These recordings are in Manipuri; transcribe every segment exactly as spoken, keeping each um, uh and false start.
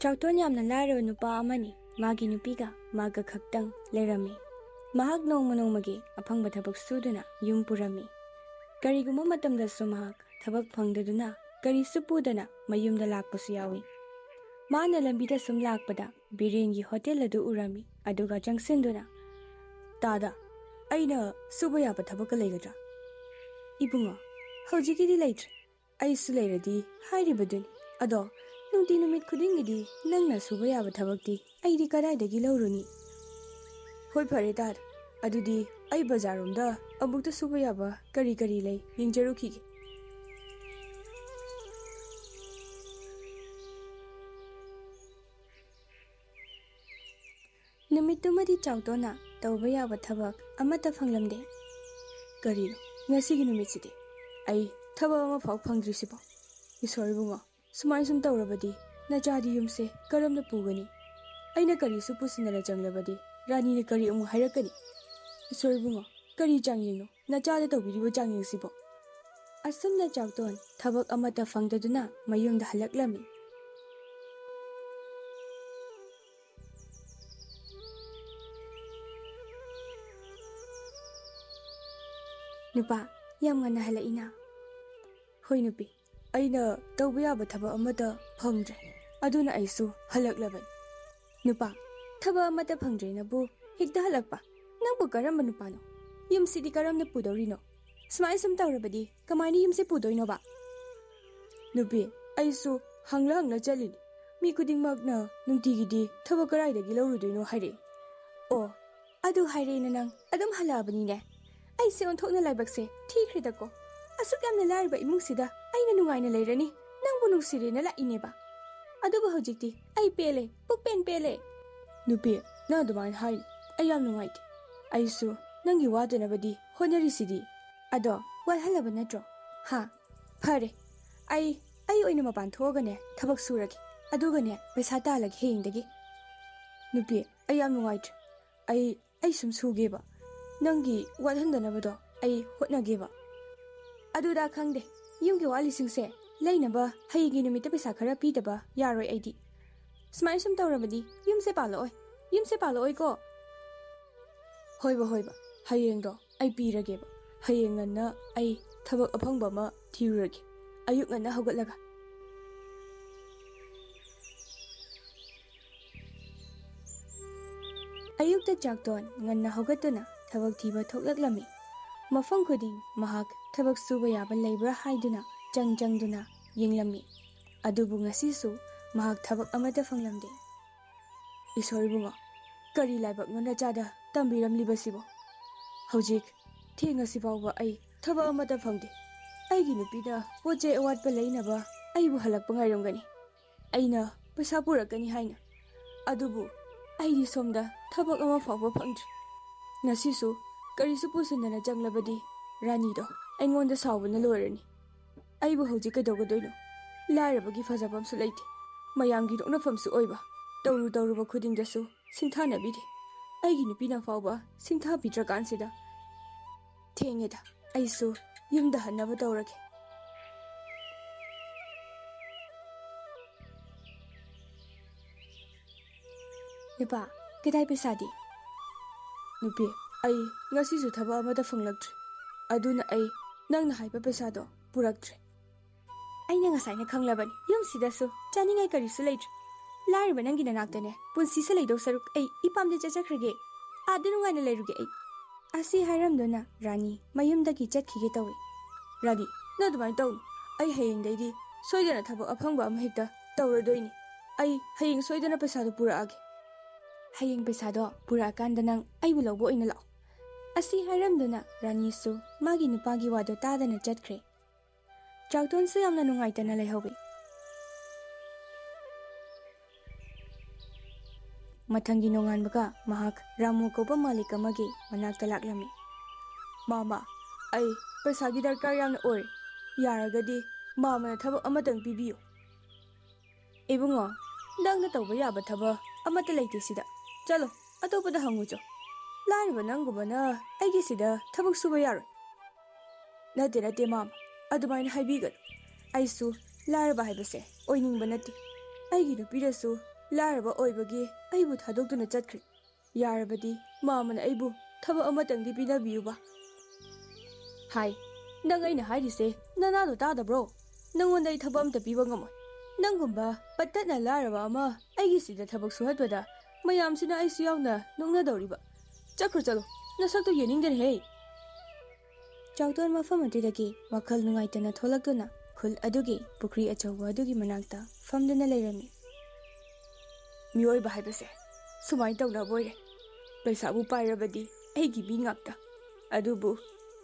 ꯆꯥꯎꯇꯣꯟ ꯌꯥꯝꯅ ꯂꯥꯏꯔꯕ ꯅꯨꯄꯥ ꯑꯃꯅꯤ꯫ ꯃꯥꯒꯤ ꯅꯨꯄꯤꯒ ꯃꯥꯒ ꯈꯛꯇꯪ ꯂꯩꯔꯝꯃꯤ꯫ ꯃꯍꯥꯛ ꯅꯣꯡꯃ ꯅꯣꯡꯃꯒꯤ ꯑꯐꯪꯕ ꯊꯕꯛ ꯁꯨꯗꯨꯅ ꯌꯨꯝ ꯄꯨꯔꯝꯃꯤ꯫ ꯀꯔꯤꯒꯨꯝꯕ ꯃꯇꯝꯗꯁꯨ ꯃꯍꯥꯛ ꯊꯕꯛ ꯐꯪꯗꯗꯨꯅ ꯀꯔꯤꯁꯨ ꯄꯨꯗꯅ ꯃꯌꯨꯝꯗ ꯂꯥꯛꯄꯁꯨ ꯌꯥꯎꯏ꯫ ꯃꯥꯅ ꯂꯝꯕꯤꯗ ꯁꯨꯝ ꯂꯥꯛꯄꯗ ꯕꯤꯔꯦꯟꯒꯤ ꯍꯣꯇꯦꯜ ꯑꯗꯨ ꯎꯔꯝꯃꯤ꯫ ꯑꯗꯨꯒ ꯆꯪꯁꯤꯟꯗꯨꯅ, "ꯇꯥꯗ, ꯑꯩꯅ ꯁꯨꯕ ꯌꯥꯕ ꯊꯕꯛꯀ ꯂꯩꯒꯗ꯭ꯔꯥ?" "ꯏꯕꯨꯡꯉꯣ, ꯍꯧꯖꯤꯛꯀꯤꯗꯤ ꯂꯩꯇ꯭ꯔꯦ꯫ ꯑꯩꯁꯨ ꯂꯩꯔꯗꯤ ꯍꯥꯏꯔꯤꯕꯗꯨꯅꯤ꯫ ꯑꯗꯣ ꯅꯨꯡꯇꯤ ꯅꯨꯃꯤꯠ ꯈꯨꯗꯤꯡꯒꯤꯗꯤ ꯅꯪꯅ ꯁꯨꯕ ꯌꯥꯕ ꯊꯕꯛꯇꯤ ꯑꯩꯗꯤ ꯀꯗꯥꯏꯗꯒꯤ ꯂꯧꯔꯨꯅꯤ?" "ꯍꯣꯏ, ꯐꯔꯦ ꯇꯥꯗ, ꯑꯗꯨꯗꯤ ꯑꯩ ꯕꯖꯥꯔꯔꯣꯝꯗ ꯑꯃꯨꯛꯇ ꯁꯨꯕ ꯌꯥꯕ ꯀꯔꯤ ꯀꯔꯤ ꯂꯩ ꯌꯦꯡꯖꯔꯨꯈꯤꯒꯦ꯫" ꯅꯨꯃꯤꯠꯇꯨꯃꯗꯤ ꯆꯥꯎꯇꯣꯟꯅ ꯇꯧꯕ ꯌꯥꯕ ꯊꯕꯛ ꯑꯃꯠꯇ ꯐꯪꯂꯝꯗꯦ꯫ "ꯀꯔꯤꯅꯣ ꯉꯁꯤꯒꯤ ꯅꯨꯃꯤꯠꯁꯤꯗꯤ ꯑꯩ ꯊꯕꯛ ꯑꯃꯐꯥꯎ ꯐꯪꯗ꯭ꯔꯤꯁꯤꯕꯣ? ꯏꯁꯣꯔ ꯏꯕꯨꯡꯉꯣ, ꯁꯨꯃꯥꯏ ꯁꯨꯝ ꯇꯧꯔꯕꯗꯤ ꯅꯆꯥꯗꯤ ꯌꯨꯝꯁꯦ ꯀꯔꯝꯅ ꯄꯨꯒꯅꯤ? ꯑꯩꯅ ꯀꯔꯤꯁꯨ ꯄꯨꯁꯤꯟꯗꯅ ꯆꯪꯂꯕꯗꯤ ꯔꯥꯅꯤꯅ ꯀꯔꯤ ꯑꯃꯨꯛ ꯍꯥꯏꯔꯛꯀꯅꯤ? ꯏꯁꯣꯔ ꯏꯕꯨꯡꯉꯣ, ꯀꯔꯤ ꯆꯥꯡꯌꯦꯡꯅꯣ ꯅꯆꯥꯗ ꯇꯧꯕꯤꯔꯤꯕ ꯆꯥꯡꯌꯦꯡꯁꯤꯕꯣ?" ꯑꯁꯨꯝꯅ ꯆꯥꯎꯇꯣꯟ ꯊꯕꯛ ꯑꯃꯠꯇ ꯐꯪꯗꯗꯨꯅ ꯃꯌꯨꯝꯗ ꯍꯜꯂꯛꯂꯝꯃꯤ꯫ "ꯅꯨꯄꯥ, ꯌꯥꯝ ꯉꯟꯅ ꯍꯜꯂꯛꯏꯅ?" "ꯍꯣꯏ ꯅꯨꯄꯤ, ꯑꯩꯅ ꯇꯧꯕ ꯌꯥꯕ ꯊꯕꯛ ꯑꯃꯠꯇ ꯐꯪꯗ꯭ꯔꯦ, ꯑꯗꯨꯅ ꯑꯩꯁꯨ ꯍꯜꯂꯛꯂꯕꯅꯤ꯫" "ꯅꯨꯄꯥ, ꯊꯕꯛ ꯑꯃꯠꯇ ꯐꯪꯗ꯭ꯔꯦꯅꯕꯨ ꯍꯦꯛꯇ ꯍꯜꯂꯛꯄ? ꯅꯪꯕꯨ ꯀꯔꯝꯕ ꯅꯨꯄꯥꯅꯣ? ꯌꯨꯝꯁꯤꯗꯤ ꯀꯔꯝꯅ ꯄꯨꯗꯧꯔꯤꯅꯣ? ꯁꯨꯃꯥꯏꯅ ꯁꯨꯝ ꯇꯧꯔꯕꯗꯤ ꯀꯃꯥꯏꯅ ꯌꯨꯝꯁꯦ ꯄꯨꯗꯣꯏꯅꯣꯕ?" "ꯅꯨꯄꯤ, ꯑꯩꯁꯨ ꯍꯪꯂ ꯍꯪꯂ ꯆꯠꯂꯤꯅꯤ꯫ ꯃꯤ ꯈꯨꯗꯤꯡꯃꯛꯅ ꯅꯨꯡꯇꯤꯒꯤꯗꯤ ꯊꯕꯛ ꯀꯗꯥꯏꯗꯒꯤ ꯂꯧꯔꯨꯗꯣꯏꯅꯣ ꯍꯥꯏꯔꯛꯏ꯫" "ꯑꯣ, ꯑꯗꯨ ꯍꯥꯏꯔꯛꯑꯦꯅ ꯅꯪ ꯑꯗꯨꯝ ꯍꯜꯂꯛꯑꯕꯅꯤꯅꯦ꯫ ꯑꯩꯁꯦ ꯑꯣꯟꯊꯣꯛꯅ ꯂꯥꯏꯕꯛꯁꯦ ꯊꯤꯈ꯭ꯔꯦꯗꯀꯣ꯫ ꯑꯁꯨꯛ ꯌꯥꯝꯅ ꯂꯥꯏꯔꯕ ꯏꯃꯨꯡꯁꯤꯗ ꯑꯩꯅ ꯅꯨꯡꯉꯥꯏꯅ ꯂꯩꯔꯅꯤ, ꯅꯪꯕꯨ ꯅꯨꯡꯁꯤꯔꯦꯅ ꯂꯥꯛꯏꯅꯦꯕ꯫ ꯑꯗꯨꯕꯨ ꯍꯧꯖꯤꯛꯇꯤ ꯑꯩ ꯄꯦꯜꯂꯦ, ꯄꯨꯛꯄꯦꯟ ꯄꯦꯜꯂꯦ꯫" "ꯅꯨꯄꯤ, ꯅꯪ ꯑꯗꯨꯃꯥꯏꯅ ꯍꯥꯏꯅꯨ꯫ ꯑꯩ ꯌꯥꯝ ꯅꯨꯡꯉꯥꯏꯇꯦ꯫ ꯑꯩꯁꯨ ꯅꯪꯒꯤ ꯋꯥꯗꯅꯕꯗꯤ ꯍꯣꯠꯅꯔꯤꯁꯤꯗꯤ꯫ ꯑꯗꯣ ꯋꯥꯠꯍꯜꯂꯕ ꯅꯠꯇ꯭ꯔꯣ? ꯍꯥ? ꯐꯔꯦ, ꯑꯩ, ꯑꯩ ꯑꯣꯏꯅ ꯃꯄꯥꯟ ꯊꯣꯛꯑꯒꯅꯦ ꯊꯕꯛ ꯁꯨꯔꯒꯦ꯫ ꯑꯗꯨꯒꯅꯦ ꯄꯩꯁꯥ ꯇꯥꯜꯂꯒꯦ ꯍꯌꯦꯡꯗꯒꯤ꯫" "ꯅꯨꯄꯤ, ꯑꯩ ꯌꯥꯝ ꯅꯨꯡꯉꯥꯏꯇ꯭ꯔꯦ꯫ ꯑꯩ, ꯑꯩ ꯁꯨꯝ ꯁꯨꯒꯦꯕ꯫ ꯅꯪꯒꯤ ꯋꯥꯠꯍꯟꯗꯅꯕꯗꯣ ꯑꯩ ꯍꯣꯠꯅꯒꯦꯕ꯫" "ꯑꯗꯨꯗ ꯈꯪꯗꯦ, ꯌꯨꯝꯒꯤ ꯋꯥꯠꯂꯤꯁꯤꯡꯁꯦ ꯂꯩꯅꯕ ꯍꯌꯦꯡꯒꯤ ꯅꯨꯃꯤꯠꯇ ꯄꯩꯁꯥ ꯈꯔ ꯄꯤꯗꯕ ꯌꯥꯔꯣꯏ ꯑꯩꯗꯤ꯫ ꯁꯨꯃꯥꯏꯅ ꯁꯨꯝ ꯇꯧꯔꯕꯗꯤ ꯌꯨꯝꯁꯦ ꯄꯥꯜꯂꯛꯑꯣꯏ꯫ ꯌꯨꯝꯁꯦ ꯄꯥꯜꯂꯛꯑꯣꯏꯀꯣ꯫ ꯍꯣꯏꯕ, ꯍꯣꯏꯕ, ꯍꯌꯦꯡꯗꯣ ꯑꯩ ꯄꯤꯔꯒꯦꯕ꯫ ꯍꯌꯦꯡ ꯉꯟꯅ ꯑꯩ ꯊꯕꯛ ꯑꯐꯪꯕ ꯑꯃ ꯊꯤꯔꯨꯔꯒꯦ, ꯑꯌꯨꯛ ꯉꯟꯅ ꯍꯧꯒꯠꯂꯒ꯫ ꯑꯌꯨꯛꯇ ꯆꯥꯛꯇꯣꯟ ꯉꯟꯅ ꯍꯧꯒꯠꯇꯨꯅ ꯊꯕꯛ ꯊꯤꯕ ꯊꯣꯛꯂꯛꯂꯝꯃꯤ꯫ ꯃꯐꯝ ꯈꯨꯗꯤꯡ ꯃꯍꯥꯛ ꯊꯕꯛ ꯁꯨꯕ ꯌꯥꯕ ꯂꯩꯕ꯭ꯔꯥ ꯍꯥꯏꯗꯨꯅ ꯆꯪ ꯆꯪꯗꯨꯅ ꯌꯦꯡꯂꯝꯃꯤ꯫ ꯑꯗꯨꯕꯨ ꯉꯁꯤꯁꯨ ꯃꯍꯥꯛ ꯊꯕꯛ ꯑꯃꯠꯇ ꯐꯪꯂꯝꯗꯦ꯫ ꯏꯁꯣꯔ ꯏꯕꯨꯡꯉꯣ, ꯀꯔꯤ ꯂꯥꯏꯕꯛꯅꯣ ꯅꯆꯥꯗ ꯇꯝꯕꯤꯔꯝꯂꯤꯕꯁꯤꯕꯣ? ꯍꯧꯖꯤꯛ ꯊꯦꯡꯉꯁꯤ ꯐꯥꯎꯕ ꯑꯩ ꯊꯕꯛ ꯑꯃꯠꯇ ꯐꯪꯗꯦ꯫ ꯑꯩꯒꯤ ꯅꯨꯄꯤꯅ ꯄꯣꯠ ꯆꯩ ꯑꯋꯥꯠꯄ ꯂꯩꯅꯕ ꯑꯩꯕꯨ ꯍꯜꯂꯛꯄ ꯉꯥꯏꯔꯝꯒꯅꯤ꯫ ꯑꯩꯅ ꯄꯩꯁꯥ ꯄꯨꯔꯛꯀꯅꯤ ꯍꯥꯏꯅ꯫ ꯑꯗꯨꯕꯨ ꯑꯩꯗꯤ ꯁꯣꯝꯗ ꯊꯕꯛ ꯑꯃ ꯐꯥꯎꯕ ꯐꯪꯗ꯭ꯔꯤ꯫ ꯉꯁꯤꯁꯨ ꯀꯔꯤꯁꯨ ꯄꯨꯁꯤꯟꯗꯅ ꯆꯪꯂꯕꯗꯤ ꯔꯥꯅꯤꯗꯣ ꯑꯩꯉꯣꯟꯗ ꯁꯥꯎꯕꯅ ꯂꯣꯏꯔꯅꯤ꯫ ꯑꯩꯕꯨ ꯍꯧꯖꯤꯛ ꯀꯩꯗꯧꯒꯗꯣꯏꯅꯣ? ꯂꯥꯏꯔꯕꯒꯤ ꯐꯖꯐꯝꯁꯨ ꯂꯩꯇꯦ, ꯃꯌꯥꯝꯒꯤ ꯅꯣꯛꯅꯐꯝꯁꯨ ꯑꯣꯏꯕ꯫ ꯇꯧꯔꯨ ꯇꯧꯔꯨꯕ ꯈꯨꯗꯤꯡꯗꯁꯨ ꯁꯤꯡꯊꯥꯅꯕꯤꯗꯦ꯫ ꯑꯩꯒꯤ ꯅꯨꯄꯤꯅ ꯐꯥꯎꯕ ꯁꯤꯡꯊꯥꯕꯤꯗ꯭ꯔꯀꯥꯟꯁꯤꯗ꯫ ꯊꯦꯡꯉꯦꯗ, ꯑꯩꯁꯨ ꯌꯨꯝꯗ ꯍꯟꯅꯕ ꯇꯧꯔꯒꯦ꯫ ꯅꯨꯄꯥ, ꯀꯗꯥꯏ ꯄꯩꯁꯥꯗꯤ? ꯅꯨꯄꯤ, ꯑꯩ ꯉꯁꯤꯁꯨ ꯊꯕꯛ ꯑꯃꯠꯇ ꯐꯪꯂꯛꯇ꯭ꯔꯤ꯫ ꯑꯗꯨꯅ ꯑꯩ ꯅꯪꯅ ꯍꯥꯏꯕ ꯄꯩꯁꯥꯗꯣ ꯄꯨꯔꯛꯇ꯭ꯔꯦ꯫ ꯑꯩꯅ ꯉꯁꯥꯏꯅ ꯈꯪꯂꯕꯅꯤ, ꯌꯨꯝꯁꯤꯗꯁꯨ ꯆꯥꯅꯤꯡꯉꯥꯏ ꯀꯔꯤꯁꯨ ꯂꯩꯇ꯭ꯔꯦ꯫ ꯂꯥꯏꯔꯕ ꯅꯪꯒꯤ ꯅꯅꯥꯛꯇꯅꯦ ꯄꯨꯟꯁꯤꯁꯦ ꯂꯩꯗꯧ ꯁꯔꯨꯛ ꯑꯩ ꯏꯄꯥꯝꯗ ꯆꯠꯆꯈ꯭ꯔꯒꯦ꯫ ꯑꯥꯗ ꯅꯨꯡꯉꯥꯏꯅ ꯂꯩꯔꯨꯒꯦ ꯑꯩ꯫ ꯑꯁꯤ ꯍꯥꯏꯔꯝꯗꯨꯅ ꯔꯥꯅꯤ ꯃꯌꯨꯝꯗꯒꯤ ꯆꯠꯈꯤꯒꯦ ꯇꯧꯏ꯫ ꯔꯥꯅꯤ, ꯅꯪ ꯑꯗꯨꯃꯥꯏꯅ ꯇꯧꯅꯨ꯫ ꯑꯩ ꯍꯌꯦꯡꯗꯩꯗꯤ ꯁꯣꯏꯗꯅ ꯊꯕꯛ ꯑꯐꯪꯕ ꯑꯃ ꯍꯦꯛꯇ ꯇꯧꯔꯗꯣꯏꯅꯤ꯫ ꯑꯩ ꯍꯌꯦꯡ ꯁꯣꯏꯗꯅ ꯄꯩꯁꯥꯗꯣ ꯄꯨꯔꯛꯑꯒꯦ꯫ ꯍꯌꯦꯡ ꯄꯩꯁꯥꯗꯣ ꯄꯨꯔꯛꯑꯀꯥꯟꯗ ꯅꯪ ꯑꯩꯕꯨ ꯂꯧꯕ ꯑꯣꯏꯅ ꯂꯥꯛꯑꯣ꯫ ꯑꯁꯤ ꯍꯥꯏꯔꯝꯗꯨꯅ ꯔꯥꯅꯤꯁꯨ ꯃꯥꯒꯤ ꯅꯨꯄꯥꯒꯤ ꯋꯥꯗꯣ ꯇꯥꯗꯅ ꯆꯠꯈ꯭ꯔꯦ꯫ ꯆꯥꯎꯇꯣꯟꯁꯨ ꯌꯥꯝꯅ ꯅꯨꯡꯉꯥꯏꯇꯅ ꯂꯩꯍꯧꯋꯤ꯫ ꯃꯊꯪꯒꯤ ꯅꯣꯡꯉꯥꯟꯕꯒ ꯃꯍꯥꯛ ꯔꯥꯃꯨ ꯀꯧꯕ ꯃꯥꯂꯤꯛ ꯑꯃꯒꯤ ꯃꯅꯥꯛꯇ ꯂꯥꯛꯂꯝꯃꯤ꯫ "ꯃꯥꯃ, ꯑꯩ ꯄꯩꯁꯥꯒꯤ ꯗꯔꯀꯥꯔ ꯌꯥꯝꯅ ꯑꯣꯏ꯫ ꯌꯥꯔꯒꯗꯤ ꯃꯥꯃꯅ ꯊꯕꯛ ꯑꯃꯇꯪ ꯄꯤꯕꯤꯌꯨ꯫" "ꯏꯕꯨꯡꯉꯣ, ꯅꯪꯅ ꯇꯧꯕ ꯌꯥꯕ ꯊꯕꯛ ꯑꯃꯠꯇ ꯂꯩꯇꯦ ꯁꯤꯗ꯫ ꯆꯠꯂꯣ, ꯑꯇꯣꯞꯄꯗ ꯍꯪꯉꯨꯆꯣ꯫ ꯂꯥꯏꯔꯕ ꯅꯪꯒꯨꯝꯕꯅ ꯑꯩꯒꯤ ꯁꯤꯗ ꯊꯕꯛ ꯁꯨꯕ ꯌꯥꯔꯣꯏ꯫" "ꯅꯠꯇꯦ, ꯅꯠꯇꯦ, ꯃꯥꯃ, ꯑꯗꯨꯃꯥꯏꯅ ꯍꯥꯏꯕꯤꯒꯅꯨ꯫ ꯑꯩꯁꯨ ꯂꯥꯏꯔꯕ ꯍꯥꯏꯕꯁꯦ ꯑꯣꯏꯅꯤꯡꯕ ꯅꯠꯇꯦ꯫ ꯑꯩꯒꯤ ꯅꯨꯄꯤꯗꯁꯨ ꯂꯥꯏꯔꯕ ꯑꯣꯏꯕꯒꯤ ꯑꯩꯕꯨ ꯊꯥꯗꯣꯛꯇꯨꯅ ꯆꯠꯈ꯭ꯔꯦ꯫ ꯌꯥꯔꯕꯗꯤ ꯃꯥꯃꯅ ꯑꯩꯕꯨ ꯊꯕꯛ ꯑꯃꯇꯪꯗꯤ ꯄꯤꯅꯕꯤꯌꯨꯕ꯫ ꯍꯥꯏ, ꯅꯪ ꯑꯩꯅ ꯍꯥꯏꯔꯤꯁꯦ ꯅꯅꯥꯗꯣ ꯇꯥꯗꯕ꯭ꯔꯣ? ꯅꯪꯉꯣꯟꯗ ꯑꯩ ꯊꯕꯛ ꯑꯝꯇ ꯄꯤꯕ ꯉꯝꯃꯣꯏ꯫ ꯅꯪꯒꯨꯝꯕ ꯄꯠꯇꯠꯅ ꯂꯥꯏꯔꯕ ꯑꯃ ꯑꯩꯒꯤ ꯁꯤꯗ ꯊꯕꯛ ꯁꯨꯍꯟꯕꯗ ꯃꯌꯥꯝꯁꯤꯅ ꯑꯩꯁꯨ ꯌꯥꯎꯅ ꯅꯣꯛꯅꯗꯧꯔꯤꯕ꯫ ꯆꯠꯈ꯭ꯔꯣ ꯆꯠꯂꯣ, ꯅꯁꯛꯇꯨ ꯌꯦꯡꯅꯤꯡꯗꯔꯦꯍꯦ꯫ ꯆꯥꯎꯇꯣꯟ ꯃꯐꯝ ꯑꯗꯨꯗꯒꯤ ꯋꯥꯈꯜ ꯅꯨꯡꯉꯥꯏꯇꯅ ꯊꯣꯛꯂꯛꯇꯨꯅ ꯈꯨꯜ ꯑꯗꯨꯒꯤ ꯄꯨꯈ꯭ꯔꯤ ꯑꯆꯧꯕ ꯑꯗꯨꯒꯤ ꯃꯅꯥꯛꯇ ꯐꯝꯗꯨꯅ ꯂꯩꯔꯝꯃꯤ꯫ ꯃꯤꯑꯣꯏꯕ ꯍꯥꯏꯕꯁꯦ ꯁꯨꯃꯥꯏꯅ ꯇꯧꯅꯕ ꯑꯣꯏꯔꯦ꯫ ꯄꯩꯁꯥꯕꯨ ꯄꯥꯏꯔꯕꯗꯤ ꯑꯩꯒꯤ ꯃꯤ ꯉꯥꯛꯇ꯫ ꯑꯗꯨꯕꯨ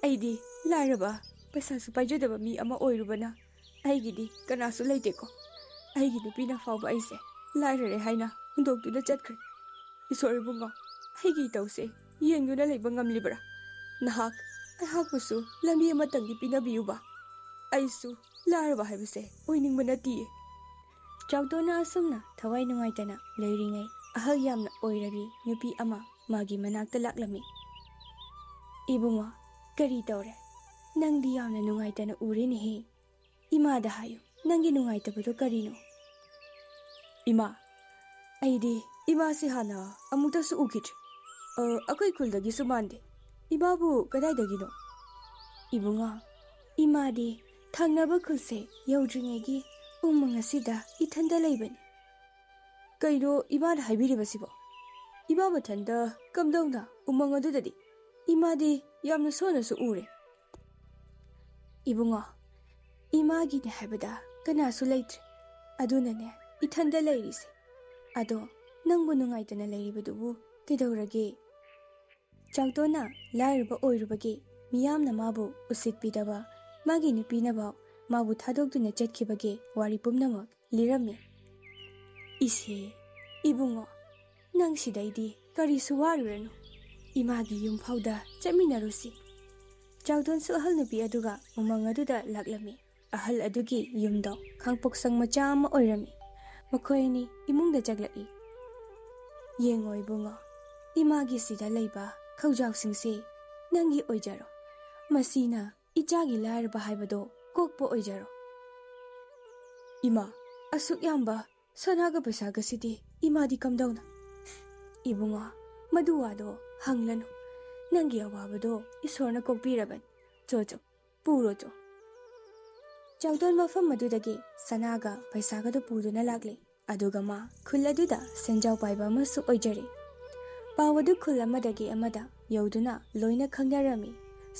ꯑꯩꯗꯤ ꯂꯥꯏꯔꯕ, ꯄꯩꯁꯥꯁꯨ ꯄꯥꯏꯖꯗꯕ ꯃꯤ ꯑꯃ ꯑꯣꯏꯔꯨꯕꯅ ꯑꯩꯒꯤꯗꯤ ꯀꯅꯥꯁꯨ ꯂꯩꯇꯦꯀꯣ꯫ ꯑꯩꯒꯤ ꯅꯨꯄꯤꯅ ꯐꯥꯎꯕ ꯑꯩꯁꯦ ꯂꯥꯏꯔꯔꯦ ꯍꯥꯏꯅ ꯍꯨꯟꯗꯣꯛꯇꯨꯅ ꯆꯠꯈ꯭ꯔꯦ꯫ ꯏꯁꯣꯔ ꯏꯕꯨꯡꯉꯣ, ꯑꯩꯒꯤ ꯏꯇꯧꯁꯦ ꯌꯦꯡꯗꯨꯅ ꯂꯩꯕ ꯉꯝꯂꯤꯕ꯭ꯔꯥ? ꯅꯍꯥꯛ ꯑꯩꯍꯥꯛꯄꯨꯁꯨ ꯂꯝꯕꯤ ꯑꯃꯇꯪꯗꯤ ꯄꯤꯅꯕꯤꯌꯨꯕ꯫ ꯑꯩꯁꯨ ꯂꯥꯏꯔꯕ ꯍꯥꯏꯕꯁꯦ ꯑꯣꯏꯅꯤꯡꯕ ꯅꯠꯇꯤꯌꯦ꯫ ꯆꯥꯎꯇꯣꯟꯅ ꯑꯁꯨꯝꯅ ꯊꯋꯥꯏ ꯅꯨꯡꯉꯥꯏꯇꯅ ꯂꯩꯔꯤꯉꯩ, ꯑꯍꯜ ꯌꯥꯝꯅ ꯑꯣꯏꯔꯕꯤ ꯅꯨꯄꯤ ꯑꯃ ꯃꯥꯒꯤ ꯃꯅꯥꯛꯇ ꯂꯥꯛꯂꯝꯃꯤ꯫ "ꯏꯕꯨꯡꯉꯣ, ꯀꯔꯤ ꯇꯧꯔꯦ? ꯅꯪꯗꯤ ꯌꯥꯝꯅ ꯅꯨꯡꯉꯥꯏꯇꯅ ꯎꯔꯦꯅꯦꯍꯦ꯫ ꯏꯃꯥꯗ ꯍꯥꯏꯌꯨ, ꯅꯪꯒꯤ ꯅꯨꯡꯉꯥꯏꯇꯕꯗꯣ ꯀꯔꯤꯅꯣ?" "ꯏꯃꯥ, ꯑꯩꯗꯤ ꯏꯃꯥꯁꯤ ꯍꯥꯟꯅ ꯑꯃꯨꯛꯇꯁꯨ ꯎꯈꯤꯗ꯭ꯔꯤ꯫ ꯑ, ꯑꯩꯈꯣꯏ ꯈꯨꯜꯗꯒꯤꯁꯨ ꯃꯥꯟꯗꯦ꯫ ꯏꯃꯥꯕꯨ ꯀꯗꯥꯏꯗꯒꯤꯅꯣ?" "ꯏꯕꯨꯡꯉꯣ, ꯏꯃꯥꯗꯤ ꯊꯪꯅꯕ ꯈꯨꯜꯁꯦ ꯌꯧꯗ꯭ꯔꯤꯉꯩꯒꯤ ꯎꯃꯪ ꯑꯁꯤꯗ ꯏꯊꯟꯗ ꯂꯩꯕꯅꯤ꯫" "ꯀꯩꯅꯣ ꯏꯃꯥꯅ ꯍꯥꯏꯕꯤꯔꯤꯕꯁꯤꯕꯣ? ꯏꯃꯥ ꯃꯊꯟꯇ ꯀꯝꯗꯧꯅ ꯎꯃꯪ ꯑꯗꯨꯗꯗꯤ? ꯏꯃꯥꯗꯤ ꯌꯥꯝꯅ ꯁꯣꯟꯅꯁꯨ ꯎꯔꯦ꯫" "ꯏꯕꯨꯡꯉꯣ, ꯏꯃꯥꯒꯤꯅꯦ ꯍꯥꯏꯕꯗ ꯀꯅꯥꯁꯨ ꯂꯩꯇ꯭ꯔꯦ꯫ ꯑꯗꯨꯅꯅꯦ ꯏꯊꯟꯗ ꯂꯩꯔꯤꯁꯦ꯫ ꯑꯗꯣ ꯅꯪꯕꯨ ꯅꯨꯡꯉꯥꯏꯇꯅ ꯂꯩꯔꯤꯕꯗꯨꯕꯨ ꯀꯩꯗꯧꯔꯒꯦ?" ꯆꯥꯎꯇꯣꯟꯅ ꯂꯥꯏꯔꯕ ꯑꯣꯏꯔꯨꯕꯒꯤ ꯃꯤꯌꯥꯝꯅ ꯃꯥꯕꯨ ꯎꯁꯤꯠꯄꯤꯗꯕ, ꯃꯥꯒꯤ ꯅꯨꯄꯤꯅꯐꯥꯎ ꯃꯥꯕꯨ ꯊꯥꯗꯣꯛꯇꯨꯅ ꯆꯠꯈꯤꯕꯒꯤ ꯋꯥꯔꯤ ꯄꯨꯝꯅꯃꯛ ꯂꯤꯔꯝꯃꯤ꯫ "ꯏꯁꯦ, ꯏꯕꯨꯡꯉꯣ, ꯅꯪ ꯁꯤꯗꯩꯗꯤ ꯀꯔꯤꯁꯨ ꯋꯥꯔꯨꯔꯅꯨ꯫ ꯏꯃꯥꯒꯤ ꯌꯨꯝ ꯐꯥꯎꯗ ꯆꯠꯃꯤꯟꯅꯔꯨꯁꯤ꯫" ꯆꯥꯎꯇꯣꯟꯁꯨ ꯑꯍꯜ ꯅꯨꯄꯤ ꯑꯗꯨꯒ ꯎꯃꯪ ꯑꯗꯨꯗ ꯂꯥꯛꯂꯝꯃꯤ꯫ ꯑꯍꯜ ꯑꯗꯨꯒꯤ ꯌꯨꯝꯗꯣ ꯈꯥꯡꯄꯣꯛꯁꯪ ꯃꯆꯥ ꯑꯃ ꯑꯣꯏꯔꯝꯃꯤ꯫ ꯃꯈꯣꯏ ꯑꯅꯤ ꯏꯃꯨꯡꯗ ꯆꯪꯂꯛꯏ꯫ "ꯌꯦꯡꯉꯣ ꯏꯕꯨꯡꯉꯣ, ꯏꯃꯥꯒꯤ ꯁꯤꯗ ꯂꯩꯕ ꯈꯧꯖꯥꯎꯁꯤꯡꯁꯤ ꯅꯪꯒꯤ ꯑꯣꯏꯖꯔꯣ꯫ ꯃꯁꯤꯅ ꯏꯆꯥꯒꯤ ꯂꯥꯏꯔꯕ ꯍꯥꯏꯕꯗꯣ ꯀꯣꯛꯄ ꯑꯣꯏꯖꯔꯣ꯫" "ꯏꯃꯥ, ꯑꯁꯨꯛ ꯌꯥꯝꯕ ꯁꯅꯥꯒ ꯄꯩꯁꯥꯒꯁꯤꯗꯤ ꯏꯃꯥꯗꯤ ꯀꯝꯗꯧꯅ? ꯏꯕꯨꯡꯉꯣ, ꯃꯗꯨ ꯋꯥꯗꯣ ꯍꯪꯂꯅꯨ꯫ ꯅꯪꯒꯤ ꯑꯋꯥꯕꯗꯣ ꯏꯁꯣꯔꯅ ꯀꯣꯛꯄꯤꯔꯕꯅꯤ꯫ ꯆꯣ ꯆꯣ, ꯄꯨꯔꯣ ꯆꯣ꯫ ꯆꯥꯎꯗꯣꯟ ꯃꯐꯝ ꯑꯗꯨꯗꯒꯤ ꯁꯅꯥꯒ ꯄꯩꯁꯥꯒꯗꯨ ꯄꯨꯗꯨꯅ ꯂꯥꯛꯂꯦ꯫ ꯑꯗꯨꯒ ꯃꯥ ꯈꯨꯜ ꯑꯗꯨꯗ ꯁꯦꯟꯖꯥꯎ ꯄꯥꯏꯕ ꯑꯃꯁꯨ ꯑꯣꯏꯖꯔꯦ꯫ ꯄꯥꯎ ꯑꯗꯨ ꯈꯨꯜ ꯑꯃꯗꯒꯤ ꯑꯃꯗ ꯌꯧꯗꯨꯅ ꯂꯣꯏꯅ ꯈꯪꯅꯔꯝꯃꯤ꯫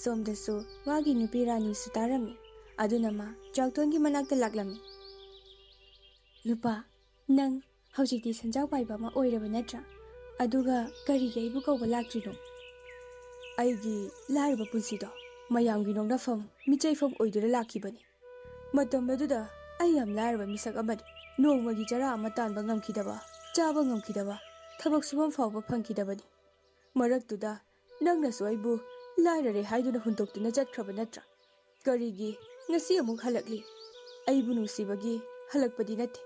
ꯁꯣꯝꯗꯁꯨ ꯃꯥꯒꯤ ꯅꯨꯄꯤ ꯔꯥꯅꯤꯁꯨ ꯇꯥꯔꯝꯃꯤ꯫ ꯑꯗꯨꯅ ꯃꯥ ꯆꯥꯎꯗꯣꯟꯒꯤ ꯃꯅꯥꯛꯇ ꯂꯥꯛꯂꯝꯃꯤ꯫ "ꯅꯨꯄꯥ, ꯅꯪ ꯍꯧꯖꯤꯛꯇꯤ ꯁꯦꯟꯖꯥꯎ ꯄꯥꯏꯕ ꯑꯃ ꯑꯣꯏꯔꯕ ꯅꯠꯇ꯭ꯔꯥ? ꯑꯗꯨꯒ ꯀꯔꯤꯒꯤ ꯑꯩꯕꯨ ꯀꯧꯕ ꯂꯥꯛꯇ꯭ꯔꯤꯅꯣ?" "ꯑꯩꯒꯤ ꯂꯥꯏꯔꯕ ꯄꯨꯟꯁꯤꯗꯣ ꯃꯌꯥꯝꯒꯤ ꯅꯣꯛꯅꯐꯝ, ꯃꯤꯆꯩꯐꯝ ꯑꯣꯏꯗꯨꯅ ꯂꯥꯛꯈꯤꯕꯅꯤ꯫ ꯃꯇꯝ ꯑꯗꯨꯗ ꯑꯩ ꯌꯥꯝ ꯂꯥꯏꯔꯕ ꯃꯤꯁꯛ ꯑꯃꯅꯤ꯫ ꯅꯣꯡꯃꯒꯤ ꯆꯔꯥ ꯑꯃ ꯇꯥꯟꯕ ꯉꯝꯈꯤꯗꯕ, ꯆꯥꯕ ꯉꯝꯈꯤꯗꯕ, ꯊꯕꯛ ꯁꯨꯐꯝ ꯐꯥꯎꯕ ꯐꯪꯈꯤꯗꯕꯅꯤ꯫ ꯃꯔꯛꯇꯨꯗ ꯅꯪꯅꯁꯨ ꯑꯩꯕꯨ ꯂꯥꯏꯔꯔꯦ ꯍꯥꯏꯗꯨꯅ ꯍꯨꯟꯗꯣꯛꯇꯨꯅ ꯆꯠꯈ꯭ꯔꯕ ꯅꯠꯇ꯭ꯔꯥ? ꯀꯔꯤꯒꯤ ꯉꯁꯤ ꯑꯃꯨꯛ ꯍꯜꯂꯛꯂꯤ? ꯑꯩꯕꯨ ꯅꯨꯡꯁꯤꯕꯒꯤ ꯍꯜꯂꯛꯄꯗꯤ ꯅꯠꯇꯦ꯫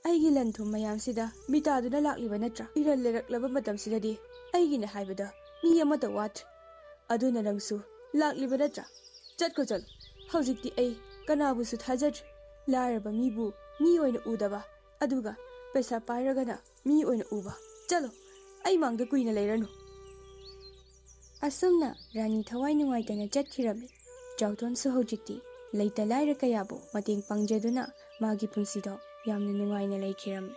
ꯑꯩꯒꯤ ꯂꯟ ꯊꯨꯝ ꯃꯌꯥꯝꯁꯤꯗ ꯃꯤꯇꯥꯗꯨꯅ ꯂꯥꯛꯂꯤꯕ ꯅꯠꯇ꯭ꯔꯥ? ꯏꯔꯟ ꯂꯩꯔꯛꯂꯕ ꯃꯇꯝꯁꯤꯗꯗꯤ ꯑꯩꯒꯤꯅꯦ ꯍꯥꯏꯕꯗ ꯃꯤ ꯑꯃꯠꯇ ꯋꯥꯠꯇ꯭ꯔꯦ꯫ ꯑꯗꯨꯅ ꯅꯪꯁꯨ ꯂꯥꯛꯂꯤꯕ ꯅꯠꯇ꯭ꯔꯥ? ꯆꯠꯈ꯭ꯔꯣ, ꯆꯠꯂꯣ꯫ ꯍꯧꯖꯤꯛꯇꯤ ꯑꯩ ꯀꯅꯥꯕꯨꯁꯨ ꯊꯥꯖꯗ꯭ꯔꯦ꯫ ꯂꯥꯏꯔꯕ ꯃꯤꯕꯨ ꯃꯤ ꯑꯣꯏꯅ ꯎꯗꯕ, ꯑꯗꯨꯒ ꯄꯩꯁꯥ ꯄꯥꯏꯔꯒꯅ ꯃꯤ ꯑꯣꯏꯅ ꯎꯕ꯫ ꯆꯠꯂꯣ, ꯑꯩ ꯃꯥꯡꯗ ꯀꯨꯏꯅ ꯂꯩꯔꯅꯨ꯫" ꯑꯁꯨꯝꯅ ꯔꯥꯅꯤ ꯊꯋꯥꯏ ꯅꯨꯡꯉꯥꯏꯇꯅ ꯆꯠꯈꯤꯔꯝꯃꯤ꯫ ꯆꯥꯎꯗꯣꯟꯁꯨ ꯍꯧꯖꯤꯛꯇꯤ ꯂꯩꯇ ꯂꯥꯏꯔ ꯀꯌꯥꯕꯨ ꯃꯇꯦꯡ ꯄꯥꯡꯖꯗꯨꯅ ꯃꯥꯒꯤ ꯄꯨꯟꯁꯤꯗꯣ ꯌꯥꯝꯅ ꯅꯨꯡꯉꯥꯏꯅ ꯂꯩꯈꯤꯔꯝꯃꯤ꯫